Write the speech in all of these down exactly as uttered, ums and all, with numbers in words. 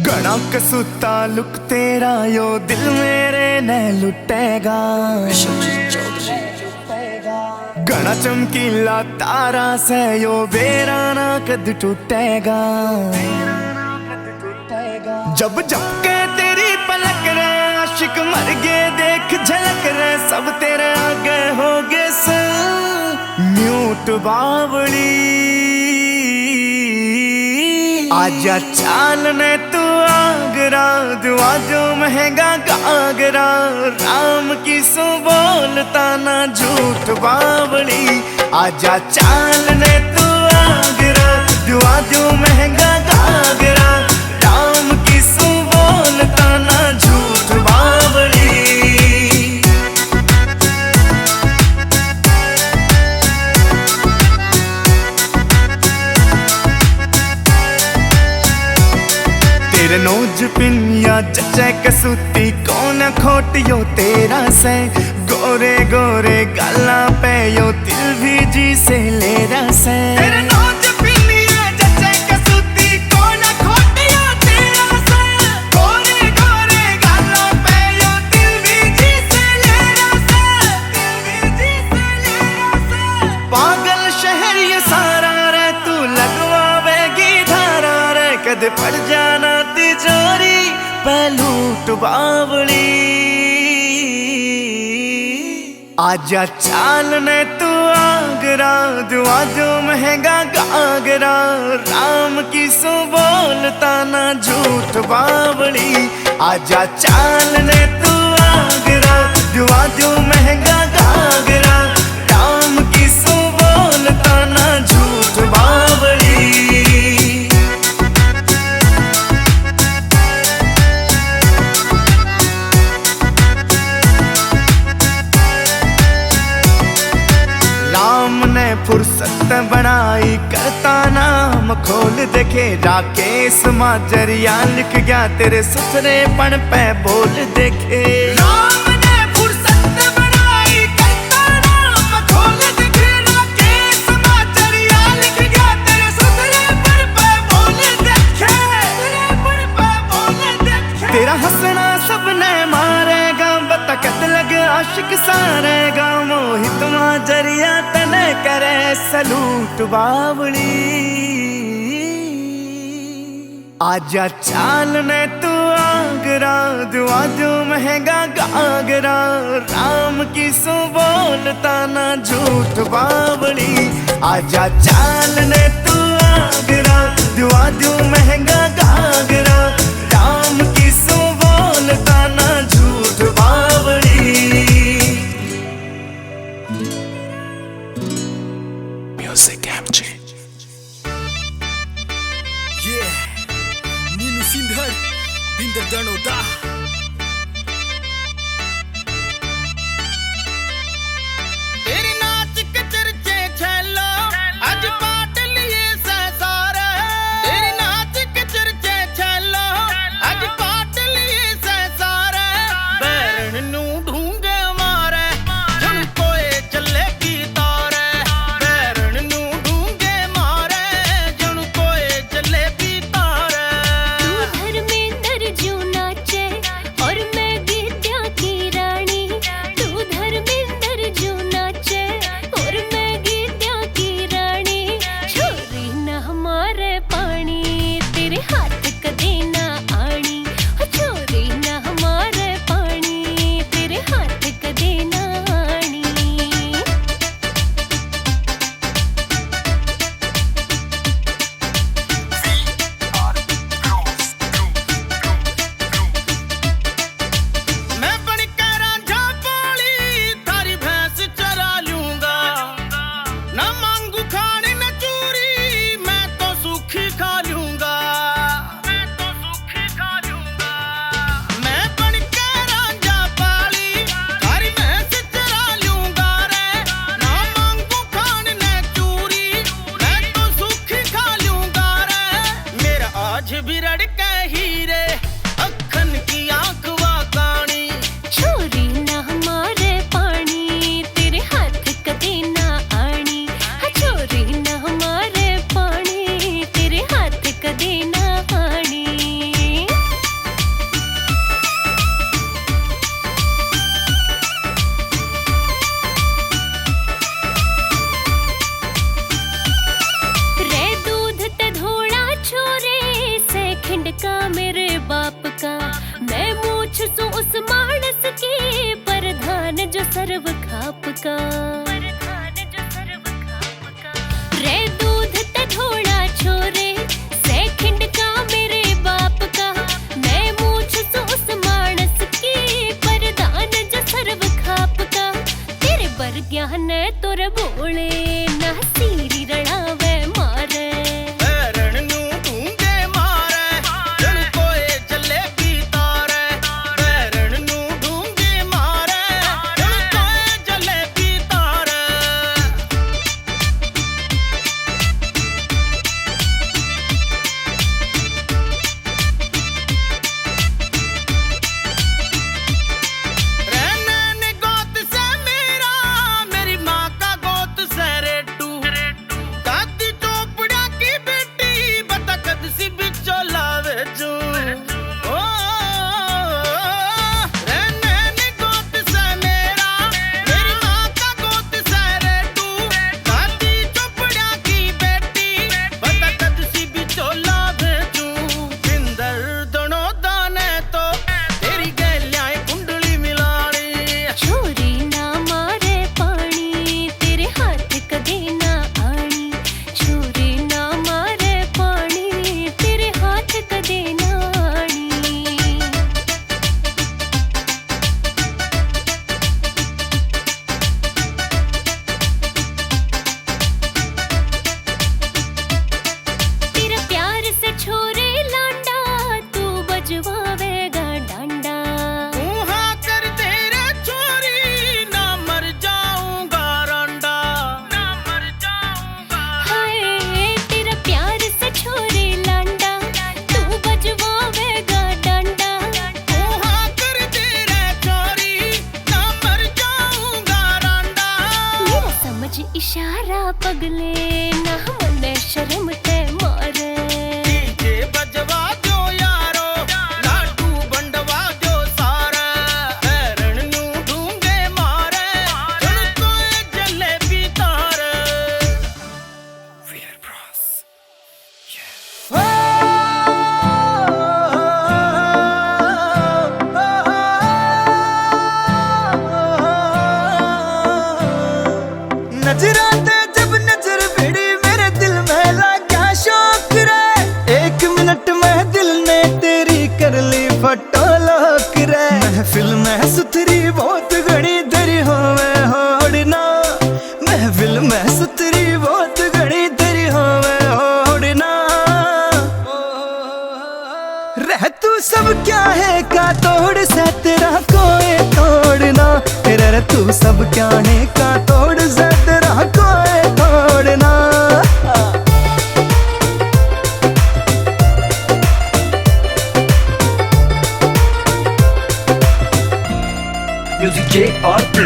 घणा कसूता लुक तेरा, यो दिल मेरे ने लुटेगा। विश्वजीत चौधरी। घणा चमकीला तारा से यो, बेरा ना कद टूटेगा। जब झपके तेरी पलक रे, आशिक मर गए देख झलक रे, सब तेरे आगे हो गए से म्यूट बावली। आजा चाल ने तू आगरा, दुआ जो महंगा गागरा, राम की सू बोलता ना झूठ बावली। आजा चाल ने तू आगरा, दुआ जो महंगा गागरा, राम की सू बोलता ना झूठ बावली। तेरे नोज पिनिया जचे कसूती, कौन खोटियो तेरा से, गोरे गोरे गाला पे यो तिल भी जी से ले रहा से। तेरे नोज पिनिया जचे कसूती, कौन खोटियो तेरा से, गोरे गोरे गाला पे यो तिल भी जी से ले रहा से, तिल भी जी से ले रहा से। पागल शहर ये सारा रे, तू लगवावेगी धारा रे, कद पड़ जाना तिजोरी पे लूट बावली। आजा चाल ने तू आगरा, दुआ जो महंगा गागरा, राम की सू बोलता ना झूठ बावली। आजा चाल ने तू आगरा, दुआ जो महंगा गागरा, राम की सू बोलता ना झूठ बावली। राम ने फुर्सत बनाई, करता नाम खोल देखे, राकेश माजरिया लिख गया तेरे सुथरेपन पे बोल देखे। राम ने फुर्सत बनाई, करता नाम खोल देखे, राकेश माजरिया लिख गया तेरे सुथरेपन पे बोल देखे, सुथरेपन पे बोल देखे। तेरा हंसना सबने मारेगा, बता कद लग आशिक सारेगा, मोहित माजरिया तने करे सलूट बावली। आजा चाल ने तू आगरा, दुआ जो महंगा गागरा, राम की सू बोलता ना झूठ बावली। आजा चाल ने तू आगरा, दुआ जो महंगा गागरा, राम की सू बोलता ना झूठ बावली। Music M J। ये नीनू सिंधड़, बिंदर दणोदा। तेरे नाच के चर्चे छैलो, आज पाट लिए सै सारे। तेरे नाच के चर्चे छैलो, मानस के प्रधान जो सर्व खाप का, प्रधान जो सर्व खाप का। रे दूध ते धोला छोरे, सै खिंड का मेरे बाप का। मैं मूछ सूं उस मानस की, प्रधान जो सर्व खाप का। तेरे बरग्या ने तोरे बोले ना सीरी रणावे मारे। बैरण न्यू ढूंगे मारे, जण कोए जलेबी तारे। बैरण न्यू ढूंगे मारे, जण कोए जलेबी तारे। रे नैन गोत से मेरा, मेरी माँ का गोत से रेटू। दादी चोपड़ा की बेटी, बता कद सी बिचोला वेचू। ओ, रे नैन गोत से मेरा, मेरी माँ का गोत से रेटू। दादी चोपड़ा की बेटी, बता कद सी बिचोला वेचू। बिंदर दोनों दाने तो तेरी गैल्या कुंडली मिलानी। छोरी ना मारे पानी, तेरे हाथ कदे ना आनी। छोरी ना मारे पानी, तेरे हाथ कदे ना आनी। तेरा प्यार से छोरे लांडा, तू बजवावेगा डांडा। ऊहा कर तेरे छोरी, ना मर जाऊंगा रांडा। ना मर जाऊंगा। हाय, तेरा प्यार से छोरे लांडा, तू बजवावेगा डांडा। ऊहा कर तेरे छोरी, ना मर जाऊंगा रांडा। मेरा समझ इशारा पगले, ना मने शर्म ते मारे। डीजे बजवा दो यारो, लाडू बंडवा दो सारा। बैरण न्यू ढूंगे मारे, जण कोए जलेबी तारे। नजरां ते जब नजर भिड़ी, मेरे दिल में लाग्या शौक रे। एक मिनट में दिल ने तेरी कर ली फोटो lock रे। महफिल में सुथरी बहुत घणी, तेरी होवे होड़ ना। महफिल में सुथरी बहुत घणी, तेरी होवे होड़ ना। रह तू सब क्या है का तोड़ से, तेरा कोई तोड़ ना। रह तू सब क्या है का तोड़ से, तेरा कोई तोड़ ना। Music J R P।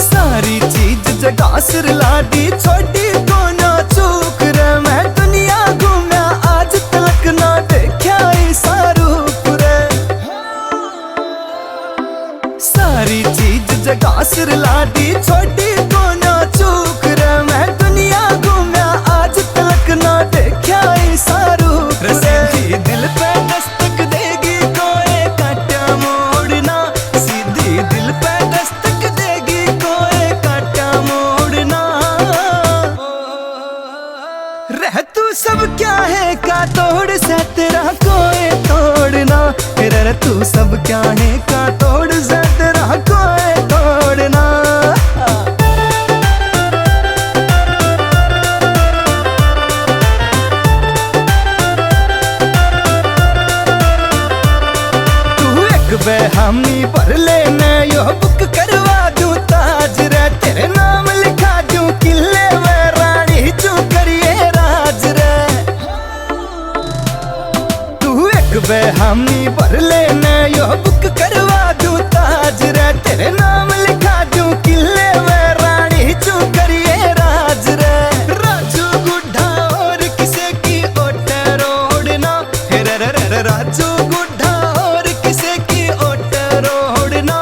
सारी चीज जगह सिर ला दी, छोड़ी कोना चूक रे। मैं दुनिया घूमया, आज तलक ना देखा ऐसा रूप रे। सारी चीज जगह सिर ला दी, छोड़ी कोना चूक रे। मैं दुनिया घूमया, आज तलक ना देखा ऐसा रूप रे। सीधी दिल पे दस्तक देगी, कोई कांटा मोड़ना। सीधी दिल पे दस्तक देगी, कोई कांटा मोड़ना। रह तू सब क्या है का तोड़ से, तेरा कोई तोड़ ना। रह तू सब क्या है का तोड़ से, तेरा कोई तोड़ ना। तू एक बेहामी भर ले, मैं यो बुक करवा दूं ताज रे। तेरे नाम लिखा दूं किले में, रानी चू करिए राज रे। तू एक बेहामी भर ले, मैं यो बुक करवा दूं ताज रे। तेरे नाम लिखा दूं किले में, रानी चू करिए राज रे। राजू गुड्ढा और किसे की ओटे रोड़ना। रे रे रे रे राजू गुड्ढा और किसे की ओटे रोड़ना।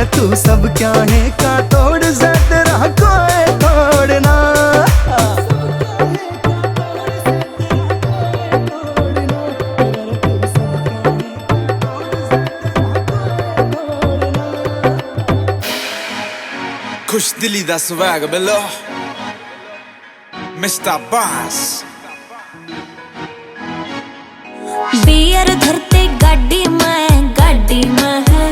तू सब क्या है का तोड़, जरा कोई तोड़ना। खुश दिली दा स्वैग बिलो, मिस्टर बास। बियर धरते गाड़ी में, गाड़ी में है।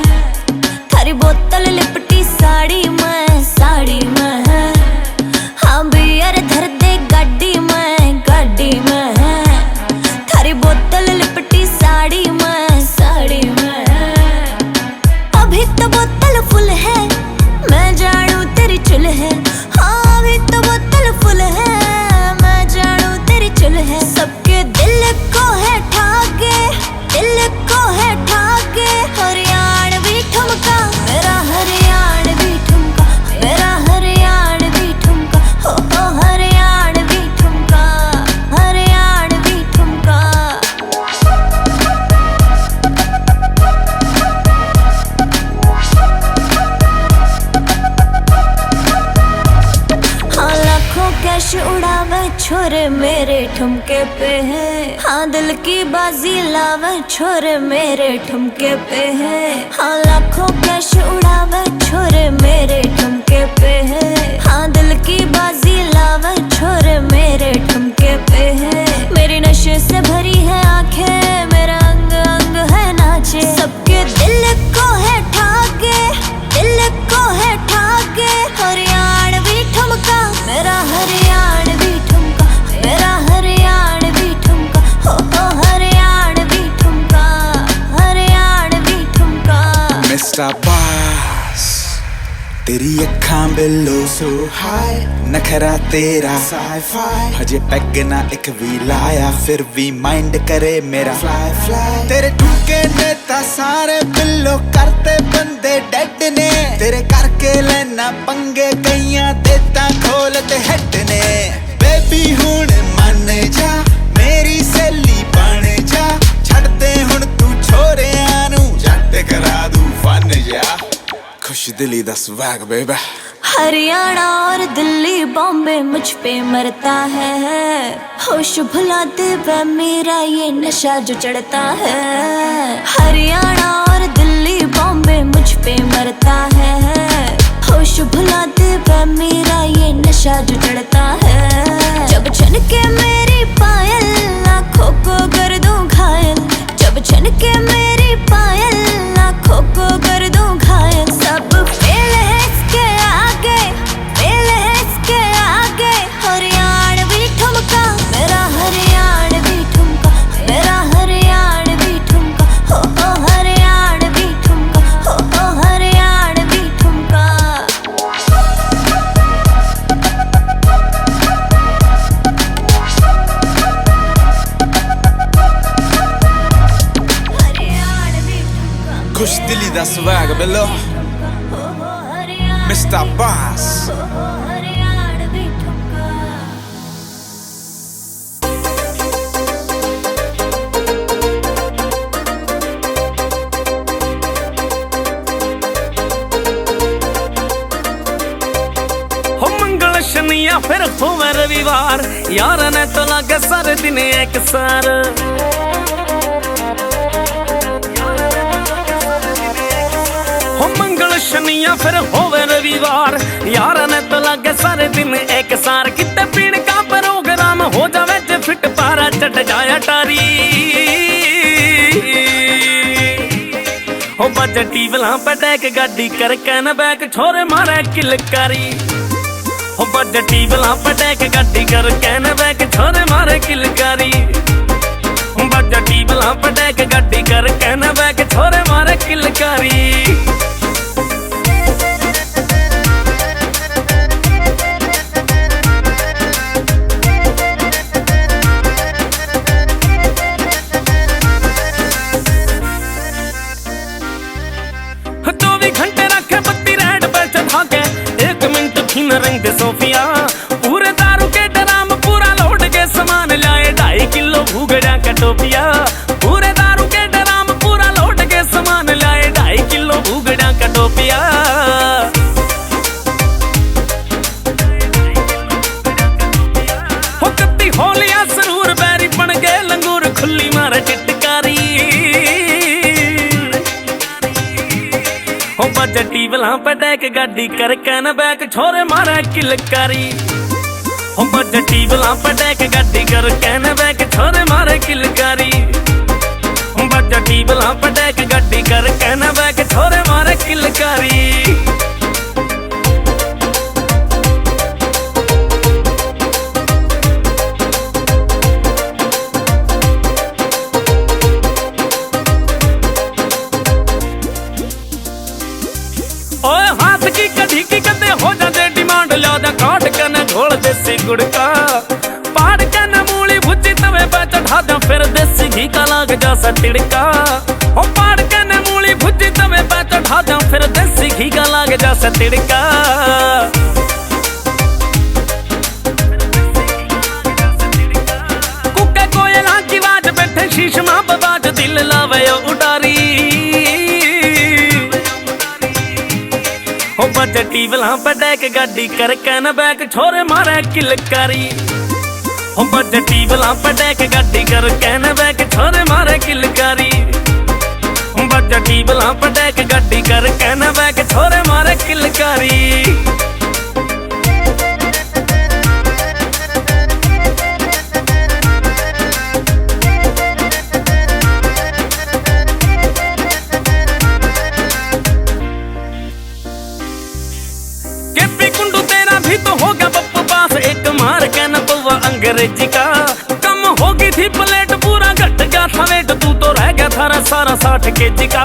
थारी बोतल लिपटी साड़ी में, साड़ी में है। हाँ, बियर धरते गाड़ी में, गाड़ी में है। थारी बोतल लिपटी साड़ी में, साड़ी में है। अभी तो बोतल फुल है, मैं जानू तेरी चुल है। हाँ, अभी तो बोतल फुल है, मैं जानू तेरी चुल है। सबके दिल को है ठाके, दिल को है ठाके। हरियाणवी ठुमका, मेरा हरियाणवी ठुमका, मेरा हरियाणवी ठुमका, हो, हो, हरियाणवी ठुमका, हरियाणवी ठुमका। हाँ, लाखों कैश उड़ावे छोरे मेरे ठुमके पे है। हाँ, दिल की बाजी लावे छोरे मेरे ठुमके पे है। हाँ, लाखों कैश उड़ावे छोरे मेरे ठुमके पे है। हाँ, दिल की बाजी लावे छोरे मेरे ठुमके पे है। मेरी नशे से भरी है आंखें, मेरा अंग अंग है नाचे। सबके दिल को है ठाके, दिल को है ठाके। हरियाणवी ठुमका, मेरा हरियाणवी ठुमका, मेरा हरियाणवी ठुमका, हो, हो, हरियाणवी ठुमका, हरियाणवी ठुमका। मिस्टर बास, तेरी अखां बिलो so high, नखरा तेरा sci-fi। हजे पैग ना एक भी लाया, फिर भी mind करे मेरा fly fly। तेरे ठुमके ने ता सारे बिलो करते बंदे dead ने। तेरे करके लेना पंगे, कईयां देता खोल ते head ने। Baby हुण मन जा, मेरी सहेली बन जा। छड़ दे हुण तू छोरियां नू, जट करा दू fun जा। खुश दिली दा स्वैग बेबे। हरियाणा और दिल्ली, बॉम्बे मुझ पे मरता है। होश भुला दे वह मेरा ये नशा जो चढ़ता है। हरियाणा और दिल्ली, बॉम्बे मुझ पे मरता है। होश भुला दे वह मेरा ये नशा जो चढ़ता है। जब छनके मेरी पायल, आंखों को कर दूं घायल। जब छनके मेरी पायल, आंखों को कर दूं घायल। सब फेल है इसके आगे, फेल है इसके आगे। हरियाणवी ठुमका, मेरा हरियाणवी ठुमका, मेरा हरियाणवी ठुमका, हो, हो, हरियाणवी ठुमका, हो, हो, हरियाणवी ठुमका। खुश दिली दा स्वैग बिलो, मिस्टर बास। हो मंगल शनिया फिर होवे रविवार, यार ने तो लागे सारे दिन एक सार। हो मंगल शनिया फिर होवे रविवार, यार ने तो लागे सारे दिन एक सार। किते पीण का प्रोग्राम हो जावे जे फिट, पारा चढ़ जाया टारी। हो बाजे टीवलां पे डैक गाड़ी कर कैन बैक, छोरे मारे किलकारी। हो बाजे टीवलां पे डैक गाड़ी कर कैन बैक, छोरे मारे किलकारी। बाजे टीवलां पे डैक गाड़ी कर कैन बैक, छोरे मारे किलकारी। चौबीस घंटे रखे बत्ती रेड पे चढ़ा के, एक मिनट भी न रेंदे सोफिया। पूरे दारू के ड्राम पूरा लोड के सामान लाए, ढाई किलो भूगड़ा का टोपिया। पूरे दारू के ड्राम पूरा लोड के सामान लाए, ढाई किलो भूगड़ा का टोपिया। हो बज टीबलां पे डैक गाड़ी कर कैन बैक छोरे मारे किलकारी। हो बज टीबलां पे डैक गाड़ी कर कैन बैक छोरे मारे किलकारी। हो बज टीबलां पे डैक गाड़ी कर कैन बैक छोरे मारे किलकारी। ओए हाथ की कढ़ी की कदे हो जा जे डिमांड, ला जा काट कने झोल देसी गुड़ का। पाड़ कने मूली भुज्जी तवे पे चढ़ा जा, फिर देसी घी का लाग जा सा तिड़का। ओ पाड़ कने मूली भुज्जी तवे पे चढ़ा जा, फिर देसी घी का लाग जा सा तिड़का। कुके कोयलां की आवाज बैठे शीशमा पे बाज, दिल लावे ओ उडारी। हो बज टीबलां पे डैक गाड़ी कर कैन बैक छोरे मारे किलकारी। हो बज टीबलां पे डैक गाड़ी कर कैन बैक छोरे मारे किलकारी। हो बज टीबलां पे डैक गाड़ी कर कैन बैक छोरे मारे किलकारी। केपी कुंडू तेरा भी तो होगा बप्पू पास, एक मार के न पौवा अंग्रेजी का। कम होगी थी प्लेट पूरा घट गया था वेट, तू तो रह गया थारा सारा साठ केजी का।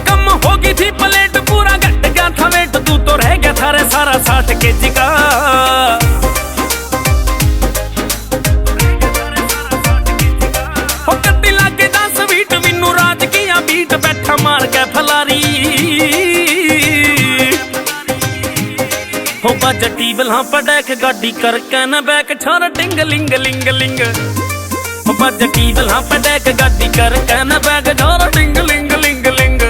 कम होगी थी प्लेट पूरा घट गया था वेट, तू तो रह गया थारा सारा साठ केजी का। हो कत्ती लागे दस बीट, विनू राज किया बीट, बैठा मार के फलारी। हो बज टीबलां पे डैक गाड़ी कर कैन बैक छोरे डिंग लिंग लिंग लिंग। हो बज टीबलां पे डैक गाड़ी कर कैन बैक छोरे डिंग लिंग लिंग लिंग।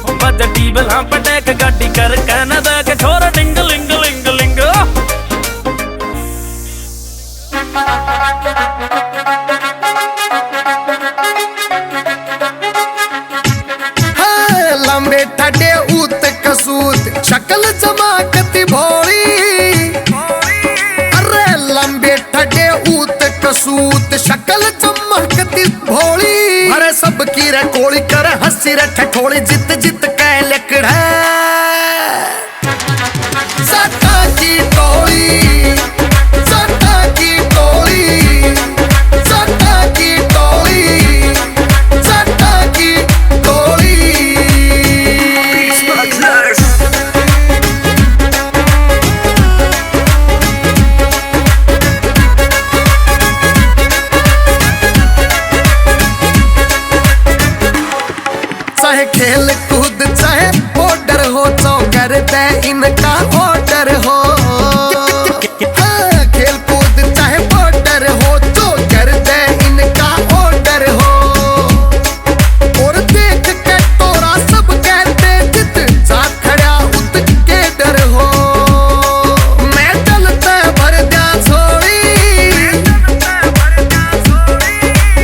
हो बज टीबलां पे डैक गाड़ी कर कैन बैक छोरे डिंग लिंग लिंग लिंग। हाँ, लंबे ठडे ऊत कसूत, शकल जमा कती भोली। अरे लंबे ठडे ऊत कसूत, शकल जमा कती भोली। अरे सबकी रे कोली करे हंसी रे ठठोली, जित जित के लकड़े। जाटां की टोली, जाटां की टोली, जाटां की टोली, जाटां की टोली। चाहे खेल कूद चाहे बॉर्डर हो, चौगर पे इनका ऑर्डर हो। हाँ, खेल कूद चाहे बॉर्डर हो, चौगर पे इनका ऑर्डर हो। और देख के तोरा सब कहते जित जात खड़ा उत के डर हो। मैं चलता भर द्या छोड़ी,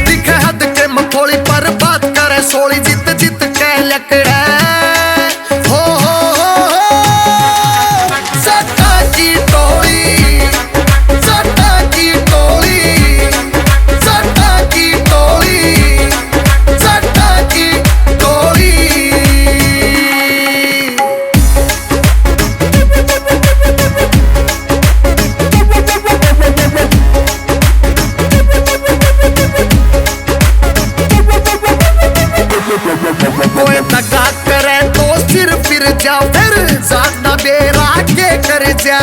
दिखे हद के मखोली पर बात करे सोली, जित जित के लकड़ा। हो, हो, हो, हो। जाटां की टोली, जाटां की टोली, जाटां की टोली, जाटां की टोली। कोई दगा करे तो सिर फिर जा, फिर जात ना बेरा के कर जा।